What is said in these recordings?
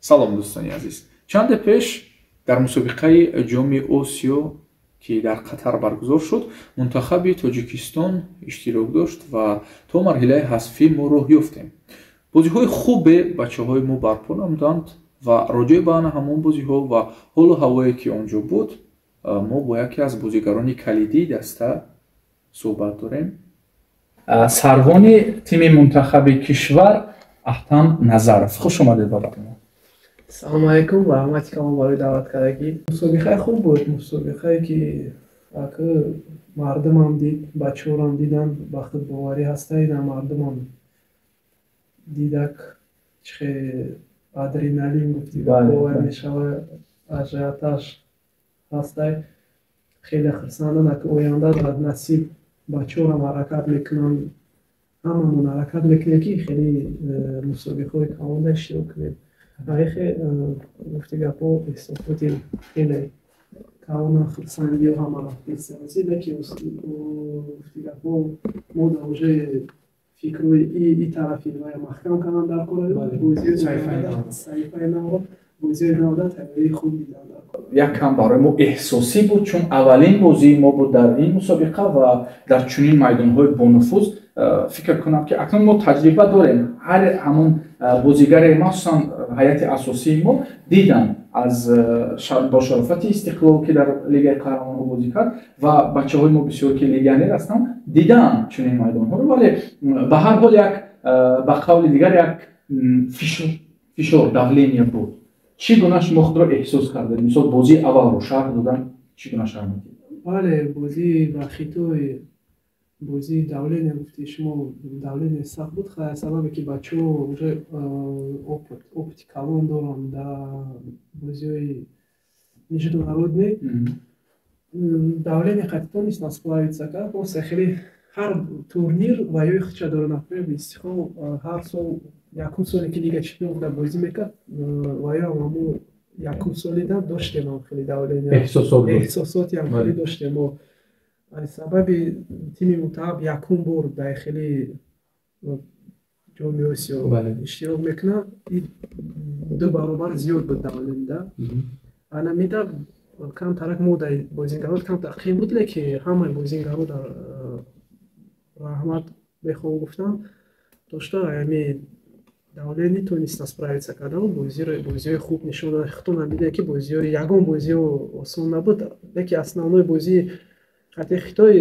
Салом, дӯстони азиз. Чанде пеш дар мусобиқаи Ҷоми Осиё, ки дар Қатар баргузор шуд, мунтахаби Тоҷикистон иштирок дошт ва то марҳилаи ҳазфӣ мо роҳ ёфтем. Бозиҳои хубе бачаҳои мо барпо намуданд ва роҷеъ ба ана ҳамон бозиҳо ва ҳолу ҳавое, ки он ҷо буд, мо бо яке аз бозигарони калидии даста суҳбат дорем. Сарвони тими мунтахаби кишвар Аҳтам Назаров, хуш омадед ба барнома. Салому алайкум ва раҳмати калон барои даъваткардагӣ. Мусобиқаи хуб буд, мусобиқае, ки ака мардумам дид, бачаҳорам диданд, ба худбоварӣ ҳаста, ина мардумам дидак, чӣ хел адреналин гуфти бовар мешава, ажиотаж ҳастай. Хеле хурсандам, ака оянда дар насиб бачаҳорам ҳаракат мекунанд, ҳамамон ҳаракат мекунем, ки хеле мусобиқаҳои калонда иштирок кунем. Таърихи гуфти гапҳо, эҳсосоти хеле калона, хурсандиҳо ҳама рафтеста, лекин гуфти гапҳо, мо дар уже фикрҳои и тарафи вая маҳкам кардан дар кор, саҳифаи навро, бозиҳои навда тайёрии хуб дидан дар кор. Як кам барои мо эҳсосӣ буд, чун аввалин бозии мо буд дар ин мусобиқа ва дар чунин майдонҳои бонуфуз. Фикр кунам, ки акнун мо таҷриба дорем. Ҳар ҳамон бозигаре, махсусан ҳайати асосии мо, дидам аз бо шарофати Истиқлол, ки дар Лигаи қаҳрамонҳо бозӣ кард, ва бачаҳои мо бисёр, ки легионер ҳастанд, дидам чунин майдонҳоро, вале ба ҳар ҳол як, ба қавли дигар, як фишор, давление буд. Чӣ гуна шумо худро эҳсос кардед? Мисол, бозии аввалро шарҳ додан, чӣ гуна шарҳ медиҳед? Бале, бозӣ ба Хитой, бозии давление гуфти шумо, давление сахт буд, сабабе ки бачаҳо уже опыти калон доранд дар бозиҳои международный. Давление қати тонистанд справиться кард. Просто хеле ҳар турнир ва ёи худша дорад. Например, Истиқлол ҳар сол, якум соле ки Лига чемпионов да бозӣ мекард, ва ё ҳамо якум солида доштем ҳам хеле давление, эҳсосотиам хеле доштем. Мо сабаби тими мунтахаб якум бор дар хеле Ҷоми Осиё иштирок мекунад, ду баробар зиёд буд давление да. Ана мида камтарак мо дар бозингарот камтар қиин буд, лекин ҳамаи бозингаро дар раҳмат мехоҳам гуфтан дошта, ами давление тонистан справиться кардан, бозиҳои хуб нишон доданд. Худтонам дидем, ки бозиҳои ягон бозиҳо осон набуд, лекин основной бозии қати Хитой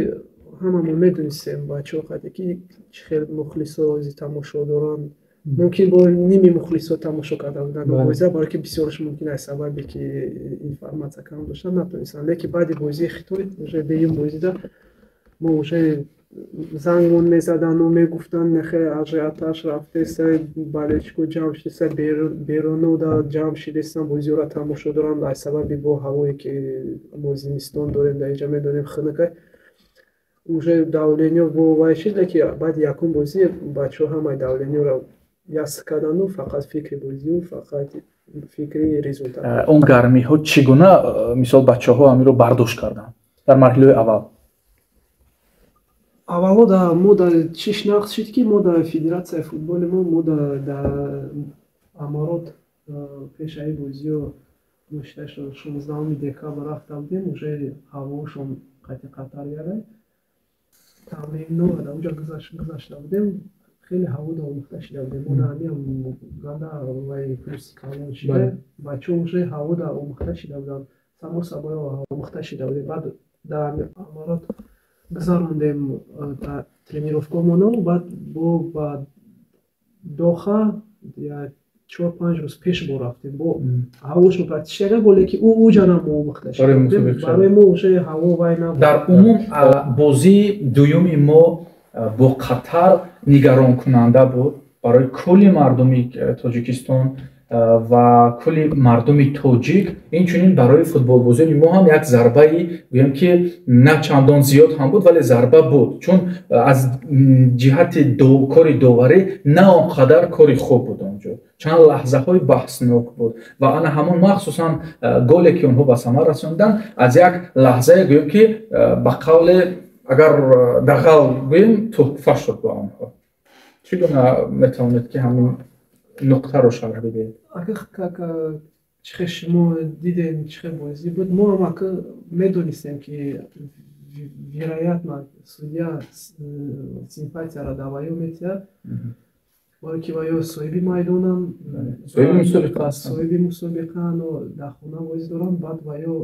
ҳамамон медонистем, бачаҳо қати ки чӣ хел мухлисо тамошо доранд. Мумкин бо ними мухлисо тамошо карда буданд бозиа, барое ки бисёраш мумкин аз сабабе ки информатсия кам доштанд, натонистанд. Лекин баъди бозии Хитой, уже дуюм бозида мо уже зангмон мезадану мегуфтанд, нехе ажиотаж рафтеса, болельщико ҷамъ шидеса, берунода ҷамъ шидесан, бозиҳоро тамошо доранд. Аз сабаби бо ҳавое ки мо зимистон дорем, дар инҷа медонем, хунука, уже давление бо вай шид. Лекин баъди якум бозӣ бачаҳо ҳамаи давлениеро яс кардану фақат фикри бозию фақат фикри результат. Он гармиҳо чӣ гуна, мисол, бачаҳо ҳаминро бардошт карданд дар марҳилаи аввал? Аввало да мо да чиш нақс шид, ки мо дар федератсияи футболи мо дар Амарот пешаи бозиҳо 16-уми декабр рафта будем, уже ҳавошон қати Қатар ярай тамринҳоро дар онҷо гузашта будем, хеле ҳавода омӯхта шида будем. Мо дар ҳамин ганда вай плюси калон шида, бачаҳо уже ҳавода омӯхта шида буданд, само собой омӯхта шида будем. Баъд дар Амарот гузарондем тренировкаҳомоно, баъд бо ба Доха 4-5 рӯз пеш бо рафтем, бо ҳавошон практически яган бо, лекин ӯ уҷанам мо омӯхта шуда будем, барои мо уже ҳаво вай набуд. Дар умум бозии дуюми мо бо Қатар нигаронкунанда буд барои кулли мардуми Тоҷикистон ва кулли мардуми тоҷик, инчунин барои футболбозони мо ҳам як зарбаи, гӯем ки, на чандон зиёд ҳам буд, вале зарба буд, чун аз ҷиҳати кори доварӣ на он қадар кори хуб буд. Онҷо чанд лаҳзаҳои баҳснок буд ва ана ҳамон, махсусан голе, ки онҳо ба самар расонданд, аз як лаҳзае, гӯем ки, ба қавле, агар дағал гӯем, тӯҳфа шуд ба онҳо. Чӣ гуна метавонед ки ҳамин Нуқтаро шарҳ бидиҳед. Ака, как чихе шумо дидем, чихе бозӣ буд, мо ҳам, ака, медонистем, ки вероятно судья симпатияро да ваё метиҳад, барое ки ваё соҳиби майдонам, соҳиби мусобиқа ҳастанд, соҳиби мусобиқану дар хона бозӣ доранд. Баъд ваё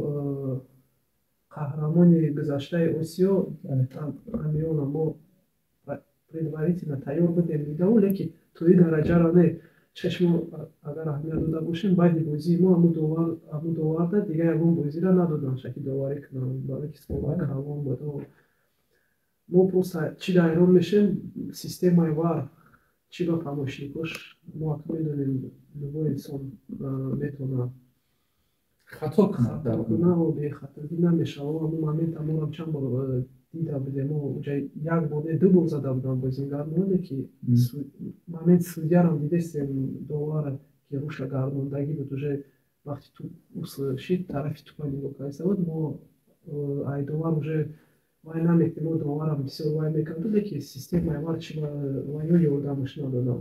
қаҳрамони гузаштаи Осиё ҳамиёна. Мо предварительно тайёр будем, дидаву, лекин то ин дараҷаро не. Чашмо агар аҳамият дода бошем, баъди бозии мо ҳамун доварда дигар ягон бозиро надоданд, шаки доварӣ кунанд, барое ки словаи калон буд. Мо просто чӣ ҳайрон мешем: системаи ВАР чӣ ба помощникош. Мо ака медонем, любой инсон метавонад хато кунад. Бехатогӣ намешавад. Ҳамун момента морам чанд бор дида будем, як бор не, ду бор зада будам бозингар моне, ки момент судьярам дидестем, довара ки руша гардондагӣ буд, уже вақти туп шид, тарафи тупа нигоҳ карда буд. Мо ай довар уже вай намекунем, мо доварам бисёр вай мекард, леки системаи ВАР чи вайё ёрдамаш надодам.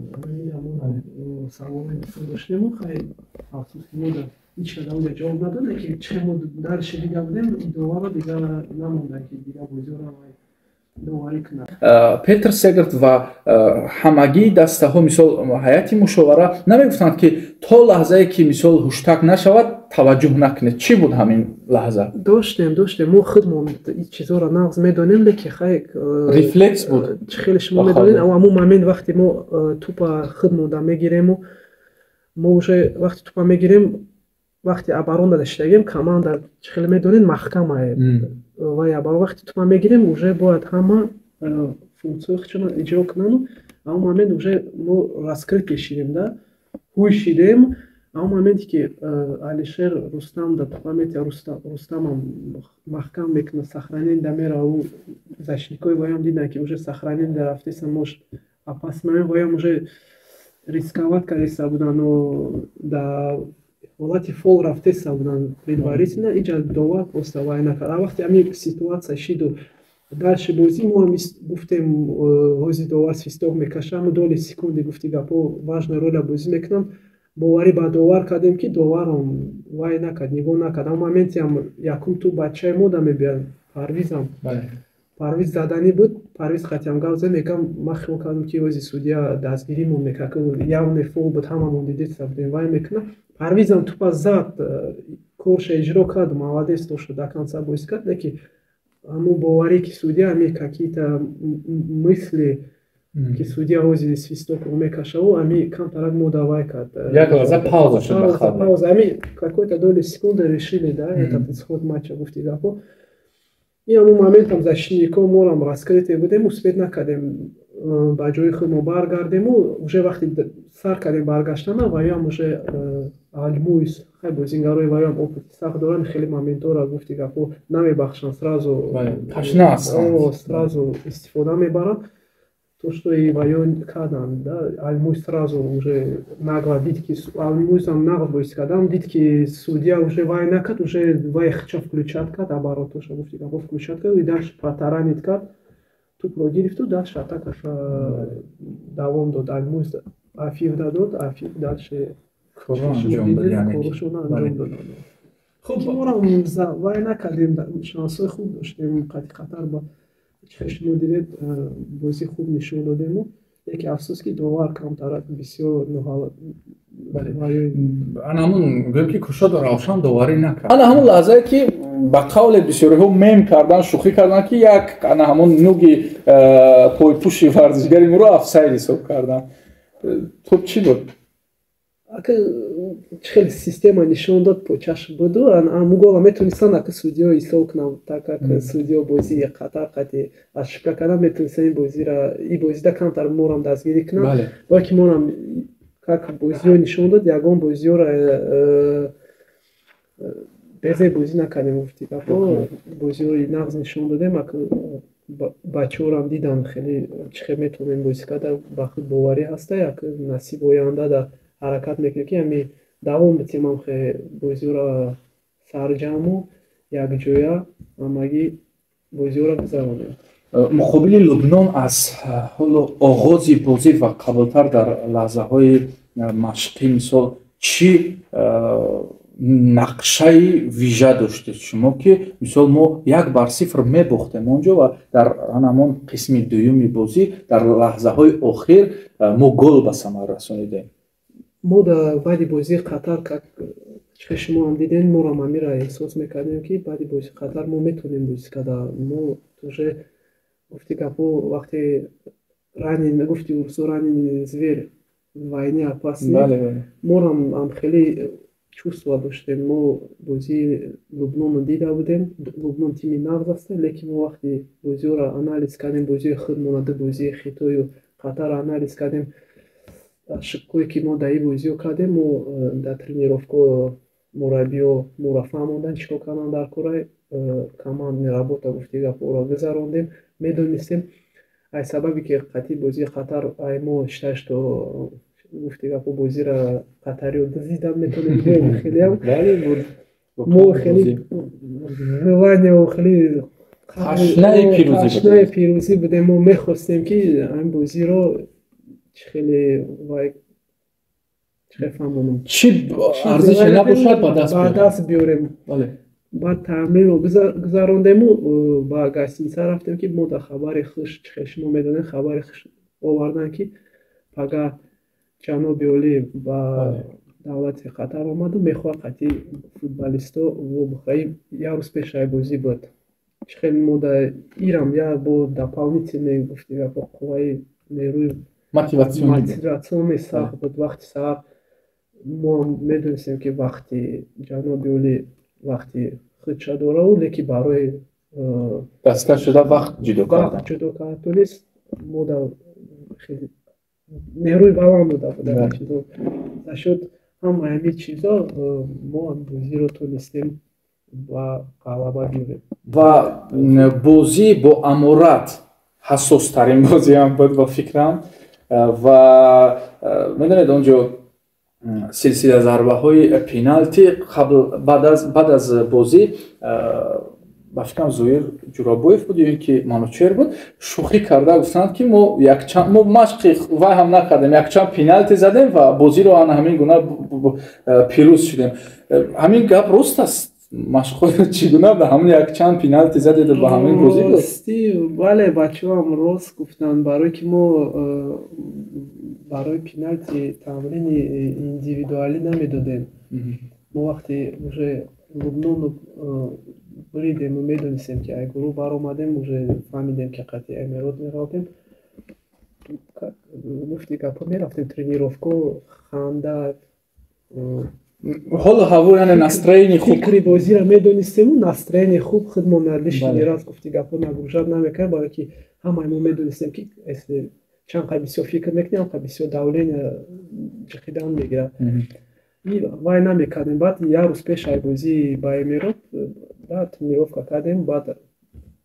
Саволои бисёр доштему. Хай, афсӯс, ки мо ҳеҷ кас онҷа ҷавоб надод, лекин чихе мо дальше дида будем, доварро дигар намонданд, ки дигар бозиёро доварӣ кунад. Петр Сегерт ва ҳамагии дастаҳо, мисол, ҳайати мушовара намегуфтанд, ки то лаҳзае ки, мисол, ҳуштак нашавад, таваҷҷӯҳ накунед? Чӣ буд ҳамин лаҳза? Доштем, мо худмон ин чизҳоро нағз медонем, лекин хай рефлекс буд. Чӣ хеле шумо медонед, ҳамун момент, вақте мо тупа худмонда мегирему, мо уже вақте тупа мегирем, вақте оборона доштагем, команда, чӣ хеле медонед, маҳкамае ва оборона, вақте тупа мегирем, уже бояд ҳама функсияи худшонро иҷро кунану ҳамон момент уже мо раскрытие шидем да, ҳуй шидем. Ҳамон моменте ки Алишер Рустам да тупа метия, Рустамам маҳкам мекунад, сохранение да мера, ӯ защитникои воям диданд, ки уже сохранение да рафтеса, может, опасный момент, воям уже рисковать кардеса будану да ҳолати фол рафтеса буданд предварительно. Иҷа довар просто вай накард. А вақте ҳамин ситуация шиду дальше бозӣ, мо ҳам гуфтем, ҳози довар свисток мекаша, ҳама доли секунди, гуфти гапҳо, важная роля бозӣ мекунанд. Боварӣ ба довар кардем, ки доварам вай накард, нигоҳ накард. Ҳамон моменте ҳам якум ту бачаи мо да мебиёд, Парвизам. Парвиз заданӣ буд, Парвиз қатиам гап зад, мегам, ман хиёл кардам, ки ози судья дастгиримон мекард, явный фол буд, ҳамамон дидеса будем, вай мекунад. Парвизам тупа зад, корша иҷро кард, молодец, то что до конца бозӣ кард, лекин ҳамон боварӣ, ки судья ҳами какие-то мысли, ки судья ҳози свистокро мекашаву, ами камтарак мо давай кард. Як лаҳза пауза шуд. Пауза, ами какой-то доли секунды решили да этот исход матча, гуфти гапо. И ҳамон моментам защитнико морам раскрытые будем, успеть накардем ба ҷои худ мо баргардему. Уже вақте сар кардем баргаштана, ваям уже Алмуис, хай, бозингарои ваям опыти сахт доранд, хеле моментҳоро, гуфти гапо, намебахшанд сразу. Ташна ҳастанд. Сразу истифода мебаранд, то что и ваё карданд да. Алмуис сразу уже нагло дид, ки Алмуисам нағз бозӣ кардам, дид, ки судья уже вай накард, уже вай хча включать кард, оборотоша, гуфти гапо, включать кард и дальше протаранить кард, тупро гирифту, дальше атакаша давом дод. Алмуис Афиф дадод, Афиф дальше корро анҷом дод, яъне корашонро анҷом дод. Хуб, морам вай накардем, шансҳои хуб доштем қати Қатар ба шумо дидед, бозӣ хуб нишон додему, яке афсӯс, ки довар камтарак бисёр. Ана ҳамун гӯем, ки кушоду равшан доварӣ накард. Ана ҳамун лаҳзае, ки ба қавле бисёриҳо мем кардан, шӯхӣ кардан, ки як ана ҳамун нуги пойпӯши варзишгари моро офсайд ҳисоб кардан, тоб чӣ буд? Ака, хеле система нишон дод, почаш буду, аму гола метонистанд, ака, судьё ҳисоб кунам, так как судьё бозии Қатар қати ошибка кардан, метонистанд ин бозира, и бозида камтар морам дастгирӣ кунам, балки морам как бозиё нишон дод, ягон бозиёро безе бозӣ накардем, гуфти гапо, бозиҳои нағз нишон додем. Ака, бачаҳорам диданд, хеле чӣ хел метавонем бозӣ карда, ба худ боварӣ ҳаста. Як насиб, оянда да ҳаракат мекунем, ки ҳами давом битем, ҳамхе бозиҳоро сарҷаму якҷоя ҳамагӣ бозиҳоро гузаронем. Муқобили Лубнон аз ҳоло оғози бозӣ ва қаблтар дар лаҳзаҳои машқӣ, мисол, чӣ нақшаи вижа доштед шумо, ки, мисол, мо 1-0 мебохтем он ҷо ва дар ҳамон қисми дуюми бозӣ, дар лаҳзаҳои охир мо гол ба самар расонидем? Мо дар баъди бозии Қатар, как чихел шумоам дидем, моро амира эҳсос мекардем, ки баъди бозии Қатар мо метавонем бозӣ карда. Мо уже, гуфти гапо, вақте ранен, гуфти урусо, раненый зверь в войне опасный, морам ам хеле чувство доштем. Мо бозии Лубноно дида будем. Лубнон тими нағз аст, лекин мо вақте бозиҳоро анализ кардем, бозиҳои худмона, ду бозии Хитою Қатарро анализ кардем, ошибкое ки мо дар ин бозиҳо кардем, мо дар тренировкаҳо мураббиҳо моро фаҳмонданд, чӣ кор кардан дар кора, командная работа, гуфти гапҳоро гузарондем. Медонистем, ай сабабе ки қатъи бозии Қатар ай мо шашто, гуфти гапҳо, бозиро қатариё дузидан метавонем. Хелеам мо хеле желание, хеле ташнаи пирӯзӣ будем. Мо мехостем, ки ҳамин бозиро хеле вай, чӣ фаҳмонам, чӣ арзише набошад, ба даст биёрем. Баъд тамринро гузарондему ба гостиница рафтем, ки мо дар хабари хуш, чихел шумо медонед, хабари хуш овардан, ки пага ҷаноби олӣ ба давлати Қатар омаду мехоҳад қатъи футболистҳо вобухӯрад. Як рӯз пешаи бозӣ буд. Хеле мо дар ирам як бо дополнительный, гуфти гапо, қувваи нерӯи мотивационный сахт буд. Вақти саҳар мо медонистем, ки вақти ҷаноби олӣ вақти худша дораву, лекин барои даста шуда вақт ҷудо кардан, вақт ҷудо кардан тунист. Мо дар хеле нерӯи баланд дода буда. За счёт ҳамаи ҳамин чизо мо бозиро тонистем ба ғалаба биёрем. Ва бозӣ бо Аморат ҳассостарин бозиам буд, ба фикрам. Ва медонед, он ҷо силсила зарбаҳои пеналти қабл, баъд аз бозӣ, ба фикрам, Зоир Ҷурабоев буд ё ин ки Манучер буд, шӯхӣ карда гуфтанд, ки мо якчанд, мо машқи вай ҳам накардем, якчанд пеналти задем ва бозиро ана ҳамин гуна пирӯз шудем. Ҳамин гап рост аст? Машқҳо чӣ гуна ба ҳамин якчанд пеналти задеду ба ҳамин бозӣ буд? Рости, бале, бачаҳоам рост гуфтанд, барое ки мо барои пеналти тамрини индивидуалӣ намедодем. Мо вақте уже Лубнону буридему, медонистем, ки ай гурӯҳ баромадем, уже фаҳмидем, ки қатъи Эмирот меғалтем, гуфти гапҳо, мерафтем тренировко, ханда. Ҳолу ҳаво, яъне настроение хуб. Фикри бозиро медонистему, настроение хуб, худмон лишний раз, гуфти гапҳо, нагружать намекардем, барое ки ҳамаи мо медонистем, ки если чанд қад бисёр фикр мекунем, ҳам қад бисёр давление ҷиқидан мегирад. Вай намекардем. Баъд як рӯз пеш ай бозӣ ба Эмирот баъд тренировка кардем, баъд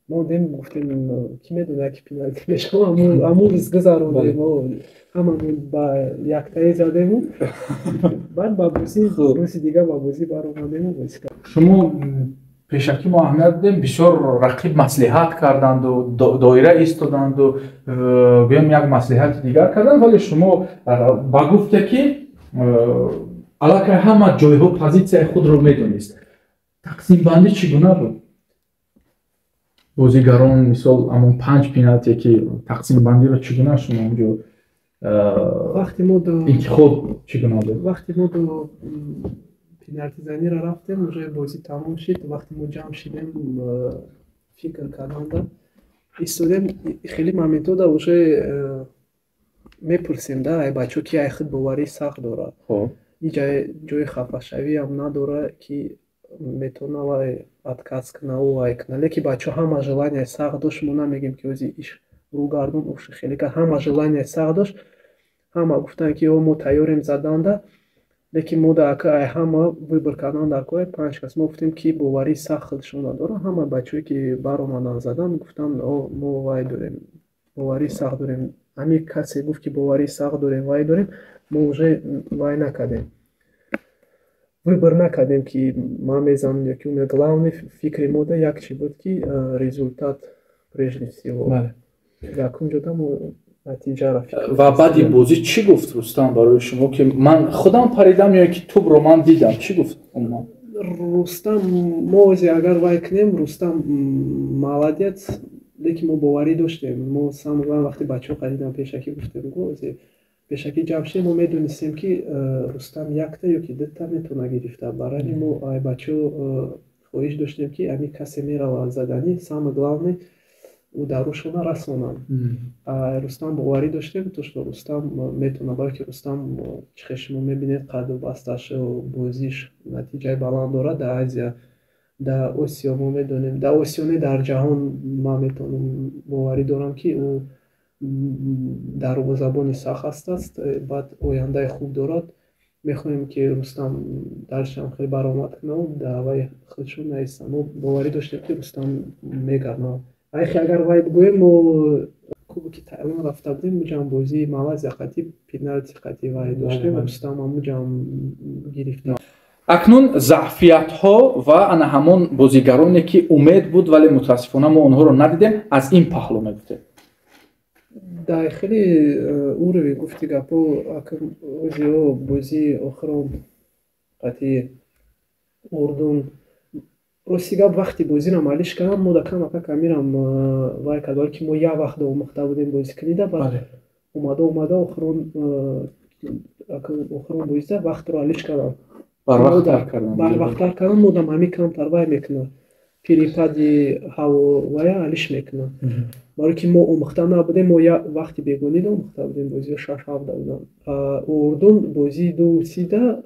мондем, гуфтем, ки медонад, ки пеналти мешавад. Ҳамун рӯз гузарондем, ҳамамон ба яктаи задему, баъд ба бозӣ, рӯзи дигар ба бозӣ баромадему, бозӣ кардем. Шумо пешакӣ мо аҳамият додем, бисёр рақиб маслиҳат карданду, доира истоданду, гӯем, як маслиҳати дигар карданд, вале шумо ба гуфте, ки аллакай ҳама ҷойҳо, позитсияи худро медонист. Тақсимбандӣ чӣ гуна буд? Бозигарон, мисол, ҳамон панҷ пеналте, ки тақсимбандиро чӣ гуна шумо онҷо вақте мо интихоб чӣ гуна буд? Вақте мо до пеналтизаниро рафтем, уже бозӣ тамом шид. Вақте мо ҷамъ шидем, фикр карданда истодем, хеле моментҳода уже мепурсем да ай бачаҳо, ки ай худ боварии сахт дорад, ҷои хафашавиам надорад, ки метавона вай отказ кунаву вай куна. Лекин бачаҳо ҳама желанияи сахт дошт. Мо намегем, ки ози иш рӯгардон уши хеле, ҳама желанияи сахт дошт. Ҳама гуфтанд, ки о, мо тайёрем заданда. Лекин мо дар ай ҳама выбор кардан дар кор панҷ кас, мо гуфтем, ки боварии сахт худшон дорад. Ҳама бачаҳое, ки баромаданд, задан, гуфтанд: о, мо вай дорем, боварии сахт дорем. Ҳамин касе гуфт, ки боварии сахт дорем, вай дорем, мо уже вай накардем, выбор накардем, ки ман мезанам ё ки ӯ. Главный фикри мо да як чи буд, ки результат прежде всего. Якум ҷода мо Натиҷаро. Ва баъди бозӣ чӣ гуфт Рустам барои шумо, ки ман худам паридам ё ки тӯбро ман дидам? Чӣ гуфт умуман? Рустам, мо ози агар вай кунем, Рустам молодец, лекин мо боварӣ доштем. Мо сам вақти бачаҳо қадидам, пешакӣ гуфтем, ози пешакӣ ҷамъ шудем, мо медонистем, ки Рустам якта ё ки дута метавона гирифта. Барои мо ай бачаҳо хоҳиш доштем, ки ами касе меравад заданӣ, самое главное, ӯ дарушона расонанд. Рустам боварӣ доштем, то что Рустам метавонад, барое ки Рустам, чӣ хел шумо мебинед, қаду басташ, бозиш натиҷаи баланд дорад дар Азия, дар Осиё. Мо медонем, дар Осиё не, дар ҷаҳон ман метавонам, боварӣ дорам, ки ӯ дарвозабони сахт ҳастааст, баъд ояндаи хуб дорад. Мехоҳем, ки Рустам даршам хеле баромад кунад, дар вай худшон наистад. Мо боварӣ доштем, ки Рустам мегардонад. Айхи агар вай бигӯем, мо Кубоки Тайланд рафта будем, уҷам бозии Малайзия қатӣ пеналти қатӣ вай доштем, Рустам ҳамуҷам гирифта. Акнун заъфиятҳо ва ана ҳамон бозигароне, ки умед буд, вале мутаассифона мо онҳоро надидем, аз ин паҳлӯ мегуфтем. Дар хеле уровень, гуфти гапо, озио бозии охирон қатъи Урдун, рости гап, вақти бозиро малиш кардам, мо да камака камирам вай кард, балки мо як вақт омӯхта будем бозӣ кунида. Баъд омада омада охирон бозида вақтро алиш кардам, барвақттар кардам. Модам ҳамин камтар вай мекунад, перепади ҳаво вая алиш мекунад, барое ки мо омӯхта набудем. Мо як вақти бегонида омӯхта будем, бозиҳо шаш ҳафта буданд. Урдун бозии ду сида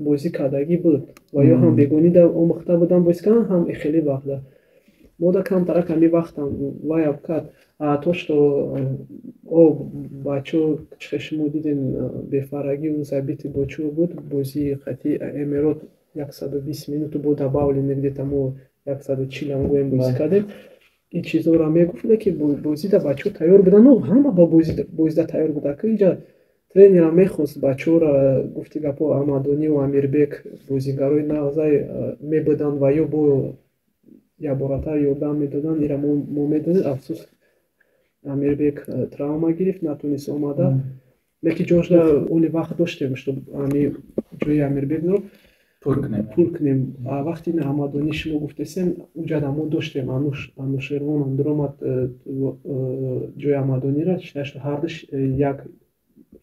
бозӣ кардагӣ буд ва ё ҳам бегонида омӯхта будам бозӣ кардан, ҳам хеле вақта мода камтарак ҳами вақтам ваяб кард. То что о бачо, чихе шумо дидем, бефарагию забити бочо буд. Бозии қатъи Эмирот 120 минуту бо добавленный где-то мо 140-ам гӯем бозӣ кардем. Ин чизоро мегуфтда, ки бозида бачаҳо тайёр буданд, ҳама ба бозида тайёр буда, ки инҷа тренерам мехост бачаҳоро, гуфти гапо, Амадониву Амирбек бозигарои нағзай мебуданд ва ё бо якборатар ёрдам медоданд. Ира мо медонем, афсӯс, Амирбек травма гирифт, натонист омада, лекин ҷошда оли вақт доштем, что ами ҷои Амирбекро пур кунем. Вақти Амадонӣ шумо гуфтесем, уҷада мо доштем Анушервонам дуромад, ҷои Амадонира ҳардуш як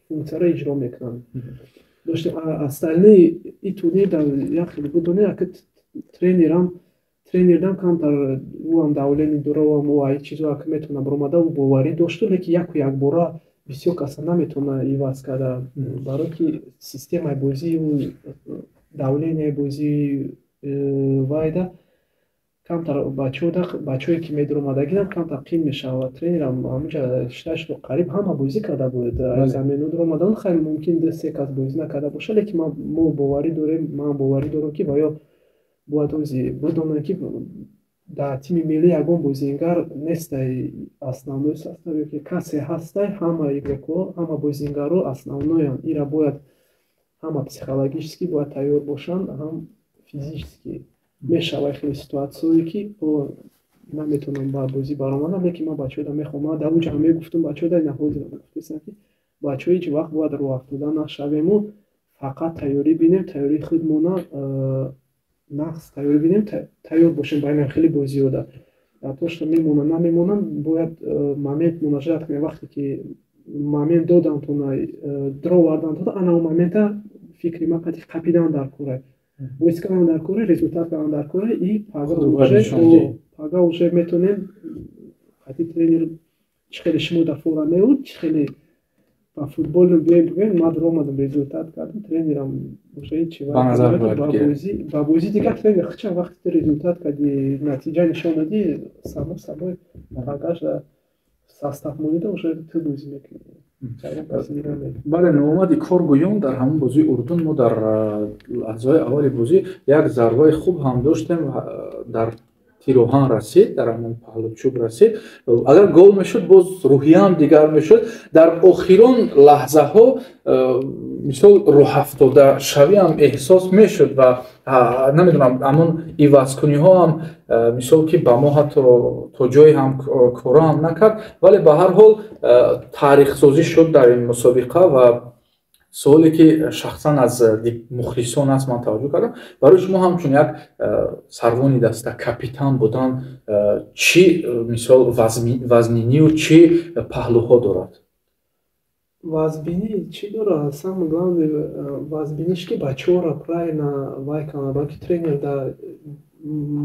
функсияро иҷро мекунанд, доштем. Остальные и турнир як хеле будоне, ака тренерам, тренердам камтар ӯам давление дора, ӯам ӯ ай чизо ака метавона баромада, ӯ боварӣ дошту, лекин яку якбора бисёр каса наметавона иваз карда, барое ки системаи бозии ӯ, давление бозии вайда камтар бачаҳое ки медуромадагиам камтар қин мешавад. Тренерам ҳамуҷа шиташро қариб ҳама бозӣ карда буд, замино дуромадан. Хайр, мумкин ду се кас бозӣ накарда бошад, лекин мо боварӣ дорем, ман боварӣ дорам, ки ва ё бояд ози бидонанд, ки дар тими миллӣ ягон бозингар нестай основной состав ё ки касе ҳастай. Ҳама игрокҳо, ҳама бозингарро основноянд. Ира бояд ҳама психологически бояд тайёр бошанд, ҳам физически. Мешавад хеле ситуатсияое, ки наметавонам ба бозӣ баромадам, лекин ман бачаҳода мехоҳам, ман дар уҷа мегуфтум бачаҳода, наҳозирам гуфтесам, ки бачаҳо, ҳеҷ вақт бояд роҳафтода нашавему, фақат тайёрӣ бинем, тайёрии худмона нағз тайёрӣ бинем, тайёр бошем ба ин хеле бозиёда. То что мемонам, намемонам, бояд момент мунаҷиат кунем. Вақте ки момент додантона, дровардантона, ана он момента фикри ман қати қапидан дар кора, бозӣ кардан дар кора, результат кардан дар кора. И пага уже метонем қати тренер, чӣ хеле шумо дар фора меуд, чӣ хеле ба футбол биёем, бигӯем: ман омадам, результат кардам. Тренерам уже ҳечи ба бозӣ дигар тренер хча, вақте ту результат кардӣ, натиҷа нишон додӣ, само собой пагаш состав монида, уже ту бозӣ мекунӣ. Бале, ноомади кор гӯён, дар ҳамон бозии Урдун мо дар лаҳзаҳои аввали бозӣ як зарбаи хуб ҳам доштем, дар тироҳан расид, дар ҳамон паҳлучӯб расид. Агар гол мешуд, боз рӯҳияам дигар мешуд. Дар охирон лаҳзаҳо. Мисол, рӯҳафтодашавиам эҳсос мешуд ва намедонам, ҳамон ивазкуниҳо ҳам, мисол, ки ба мо ҳатто то ҷое ҳам кора ҳам накард, вале ба ҳар ҳол таърихсозӣ шуд дар ин мусобиқа. Ва суоле, ки шахсан аз мухлисон аст, ман таваҷҷӯҳ кардам: барои шумо ҳамчун як сарвони даста, капитан будан чӣ, мисол, вазнинию чӣ паҳлӯҳо дорад? Вазбинӣ чӣ дорад? Самое главное, вазбиниш, ки бачаҳоро правильно вай кунад, балки тренер да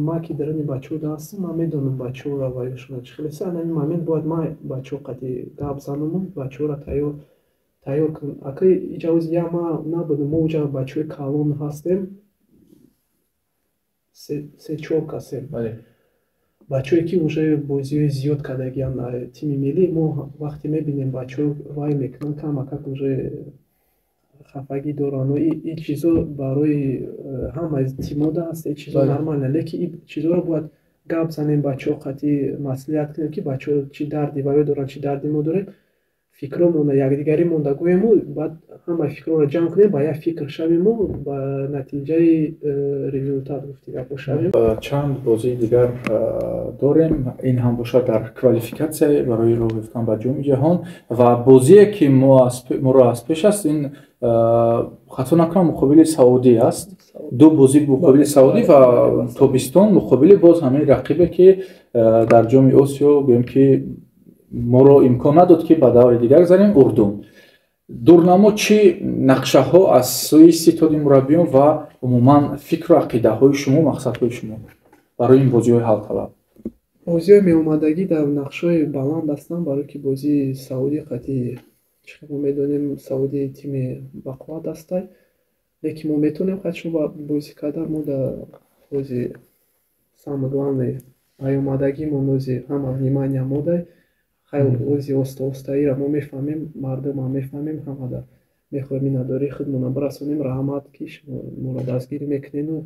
ма, ки даруни бачаҳо да ҳастам, ман медонам бачаҳоро вайшона чӣ хелеса. Ана ин момент бояд ман бачаҳо қати гап занаму бачаҳоро тайёр кунам. Ака, иҷа ози я ма набудам, мо уҷа бачаҳои калон ҳастем, се чор касем, бачаҳое, ки уже бозиҳои зиёд кардагианд. Тими миллӣ мо вақте мебинем, бачаҳо вай мекунанд, камакак уже хафагӣ доранд. Ин чизо барои ҳамаи тимода ҳаст, ин чизо нормально, лекин ин чизоро бояд гап занем, бачаҳо қатъи маслиҳат кунем, ки бачаҳо чӣ дарди ваё доранд, чӣ дарди мо дорем, фикромона якдигарӣ монда гӯему, баъд ҳамаи фикрҳоро ҷамъ кунем, ба як фикр шавему ба натиҷаи результат, гуфти гапҳо, шавем. Чанд бозии дигар дорем, ин ҳам бошад дар квалификатсия барои роҳ ёфтан ба Ҷоми ҷаҳон. Ва бозие, ки моро аз пеш аст, ин, хато накунам, муқобили Саудӣ аст. Ду бозӣ муқобили Саудӣ ва тобистон муқобили боз ҳамин рақибе, ки дар Ҷоми Осиё, гӯем, ки моро имкон надод, ки ба даври дигар гузарем, Урдун. Дурнамо, чӣ нақшаҳо аз сӯи ситоди мураббиён ва умуман фикру ақидаҳои шумо, мақсадҳои шумо барои ин бозиҳои ҳалталаб? Бозиҳои меомадагӣ дар нақшҳои баланд ҳастанд, барое ки бозии Саудӣ қатъи чӣ мо медонем, Саудӣ тими бақувват ҳастай, лекин мо метавонем қатъи бозӣ кардан. Мо дар бози, самое главное, аёмадагимон ози ҳама внимание модай. Хай, ози оста оста ира мо мефаҳмем, мардумам мефаҳмем, ҳамада мехоҳем миннатдории худмонро бирасонем. Раҳмат, ки шумо моро дастгирӣ мекунену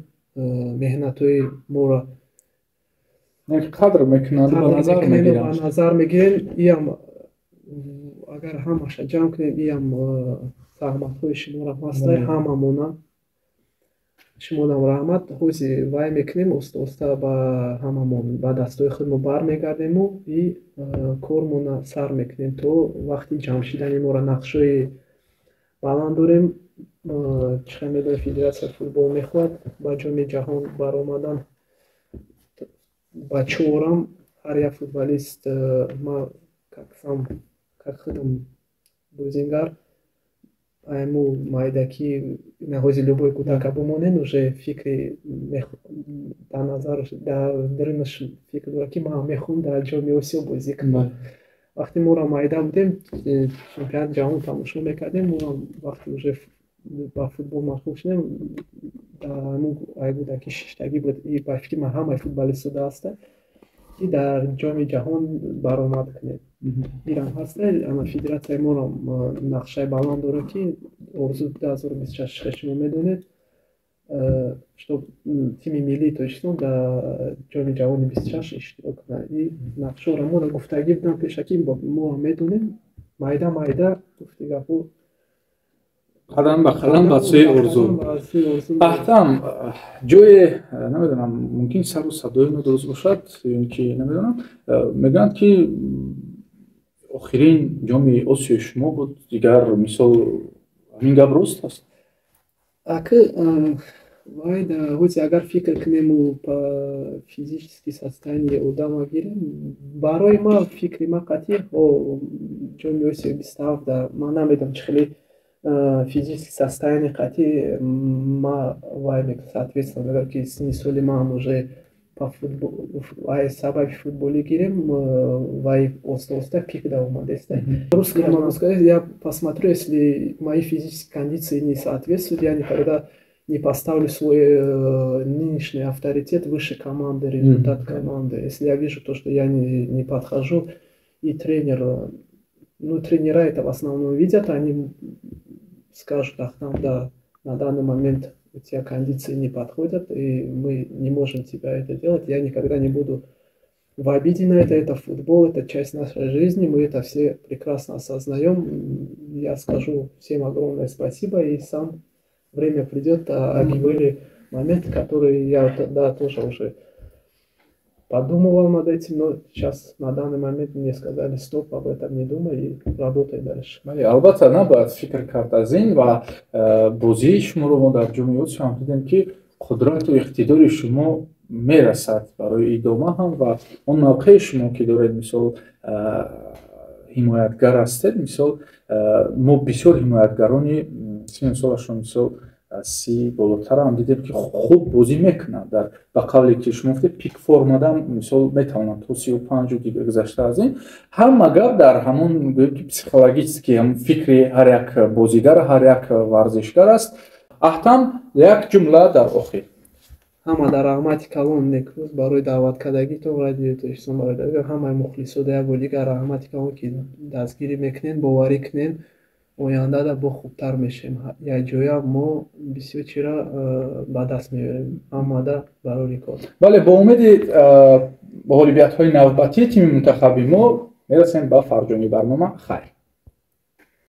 меҳнатҳои моро қадр мекунанд, ба назар мегирем. Иам агар ҳамаша ҷамъ кунем, иам заҳматҳои шуморо ҳастай, ҳамамона шумонам раҳмат. Ҳози вай мекунем, оста оста ба ҳамамон ба дастҳои худмо бармегардему и кормона сар мекунем. То вақти ҷамъ шидани моро нақшҳои баланд дорем. Чӣ хел медонем, федератсияи футбол мехоҳад ба Ҷоми ҷаҳон баромадан. Ба чорам ҳар як футболист, ма как сам, как худам бозингар, айму майдакӣ наҳози любой кӯдака бимонен, уже фикри дар назар, дар дарунаш фикр дорад, ки ман мехоҳам дар Ҷоми Осиё бозӣ кунам. Вақте моро майда будем, чемпионати ҷаҳон тамошо мекардем, моам вақте уже ба футбол машғул шудем, дар кӯдаки шиштагӣ буд, ба фикри ман ҳамаи футболистҳо ҳаста, ки дар Ҷоми ҷаҳон баромад кунем. Ирам ҳаста. Ана федератсияи моро нақшаи баланд дорад, ки орзу 2026, шумо медонед, чтоб тими миллии Тоҷикистон дар Ҷоми ҷаҳони 26 иштирок кунад. И нақшаҳоро моро гуфтагӣ будам пешакӣ, мо медонем, майда майда, гуфти гапҳо. Қадам ба қадам ба сӯи орзу. Аҳтам, ҷое, намедонам, мумкин сару садои нодуруст бошад ё ки намедонам, мегӯянд, ки охирин Ҷоми Осиёи шумо буд дигар. Мисол, ҳамин гап рост аст? Ака, вай ҳози агар фикр кунему по физически состояние одама гирем, барои ман, фикри ман қатъи, Ҷоми Осиёи 27 ман намедонам, чӣ хеле физически состояние қатъи ма вай соответственно мегӯям, ки синни соли ман уже по футбол, сабаби футболӣ гирем, вай оста оста пик да омадеста. Русски могу сказать: я посмотрю, если мои физические кондиции не соответствуют, я никогда не поставлю свой нынешний авторитет выше команды, результат команды. Если я вижу то, что я не подхожу, и тренер, ну, тренера это в основном видят, они скажут: «Ах, там, да, на данный момент у тебя кондиции не подходят, и мы не можем тебя это делать», я никогда не буду. В обиде на это, это футбол, это часть нашей жизни, мы это все прекрасно осознаем. Я скажу всем огромное спасибо, и сам время придет, а были моменты, которые я, да, тоже уже подумывал над этим, но сейчас, на данный момент, мне сказали: «Стоп, об этом не думай и работай дальше». Бале, албатта, набояд фикр кард аз ин ва бозии шуморо мо дар Ҷоми Осиё ҳам дидем, ки қудрату иқтидори шумо мерасад барои идома ҳам ва он мавқеи шумо, ки доред, мисол, ҳимоятгар ҳастед. Мисол, мо бисёр ҳимоятгарони сину солашон, мисол, 30 болотарам дидем, ки хуб бозӣ мекунанд дар, ба қавле ки шумо гуфтед, пик формада, мисол, метавонанд то 35-у гузашта аз ин. Ҳама гап дар ҳамон, гӯем ки, психологически ҳамон фикри ҳар як бозигар, ҳар як варзишгар аст. Аҳтам, як ҷумла дар охир. Ҳама дар раҳмати калон, Некрӯз, барои даъваткардагитон Радиои Тоҷикистон, барои ҳамаи мухлисо як бор дигар раҳмати калон, ки дастгирӣ мекунен. Боварӣ кунен, ояндада бо хубтар мешавем, якҷоя мо бисёр чира ба даст меорем. Ҳамада барори кор. Бале, бо умеди ғолибиятҳои навбатии тими мунтахаби мо мерасем ба фарҷоми барнома. Хайр.